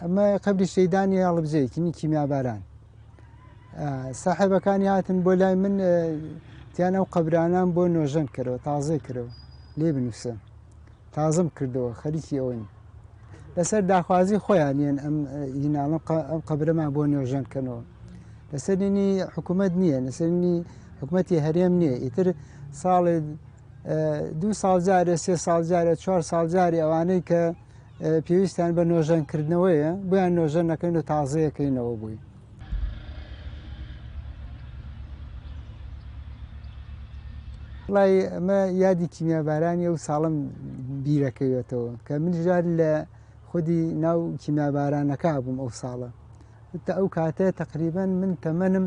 ئەمە قەبری شەیدانی هەڵبجەی کیمی کیمیاباران ساحێبەکانی هاتن بۆ لای من تیان ئەو قەبرانان بۆ نۆژەن کەرەوە تازەی کەرەوە لێ بنووسە تازم کردەوە خەریکی ئەوەین لەسەر داخوازی خۆیان یەن ئەم هیناڵم ئەم قەبرەمان بۆ نۆژەن کەنەوە لەسەرینی حکوومەت نییە لەسەرینی حکوومەتی هەرێم نییە ئیتر ساڵێ دو ساڵ جارێ سێ ساڵ جارێ چوار ساڵ جارێ ئەوانەی کە پێویستیان بە نۆژەنکردنەوەیە بۆیان نۆژەن نەکەین و تازەیەکەینەوە بووی. وڵی ئەمە یادی کیمیابارانی ئەو ساڵم بیرەکەوێتەوە کە من ژار لە خودی ناو کیمیابارانەکە بووم ئەو ساڵە تا ئەو کاتە تقریبا من تەمەنم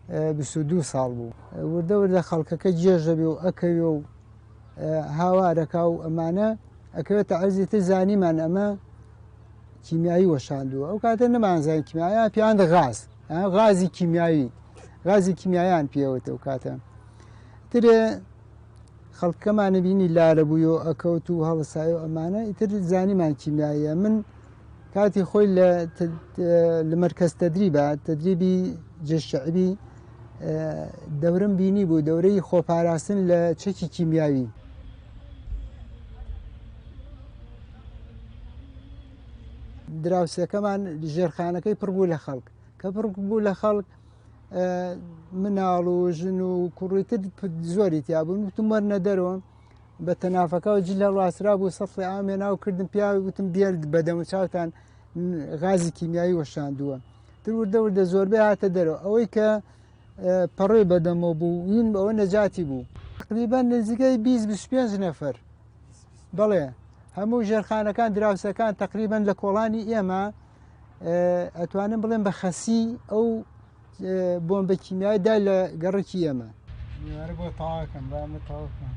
22 ساڵ بوو وردە وردە خەڵکەکە جێژەبێ و ئەکەوێ و هاوارەکا و ئەمانە ئەکەوێتە عەرزی تر زانیمان ئەمە کیمیایی وەشاندووە ئەو کاتە نەمانزانی کیمیایان پیان غاز غازی کیمیایی غازی کیمیایان پێوتە ئەو کاتە ترێ خەڵکەمانە بینی لارە بووی و ئەکەوت و هەڵسای و ئەمانە ئیتر زانیمان کیمیاییە من کاتی خۆی لە لە مەرکەز تەدریبە تەدریبی جێش شەعبی دەورم بینی بوو دەورەی خۆپاراستن لە چەکی کیمیاوی. دراوسێکەمان ژێرخانەکەی پڕ بوو لە خەڵک کە پڕ بوو لە خەڵک مناڵ و ژن و کوڕی تر زۆری تیا بوون وتم وەرنە دەرەوە بە تەنافەکەەوە جل هەڵواسرا بوو سەفڵی ئامێ ناو کردم پیاوی وتم بێرد بەدەم و چاوتان غازی کیمیایی وەشاندووە تر وردە وردە زۆربەی هاتە دەرەوە ئەوەی کە پەڕۆی بەدەمەوە بوو وین ئەوە نەجاتی بوو تقریبا نزیکەی 20 25 نەفەر بەڵێ هەموو ژێرخانەکان دراوسەکان تقریبا لە کۆڵانی ئێمە ئەتوانم بڵێم بە خەسی ئەو بۆمبە کیمیایی دا لە گەڕکی ئێمە بۆ تاواکەم بامە تاواکەم.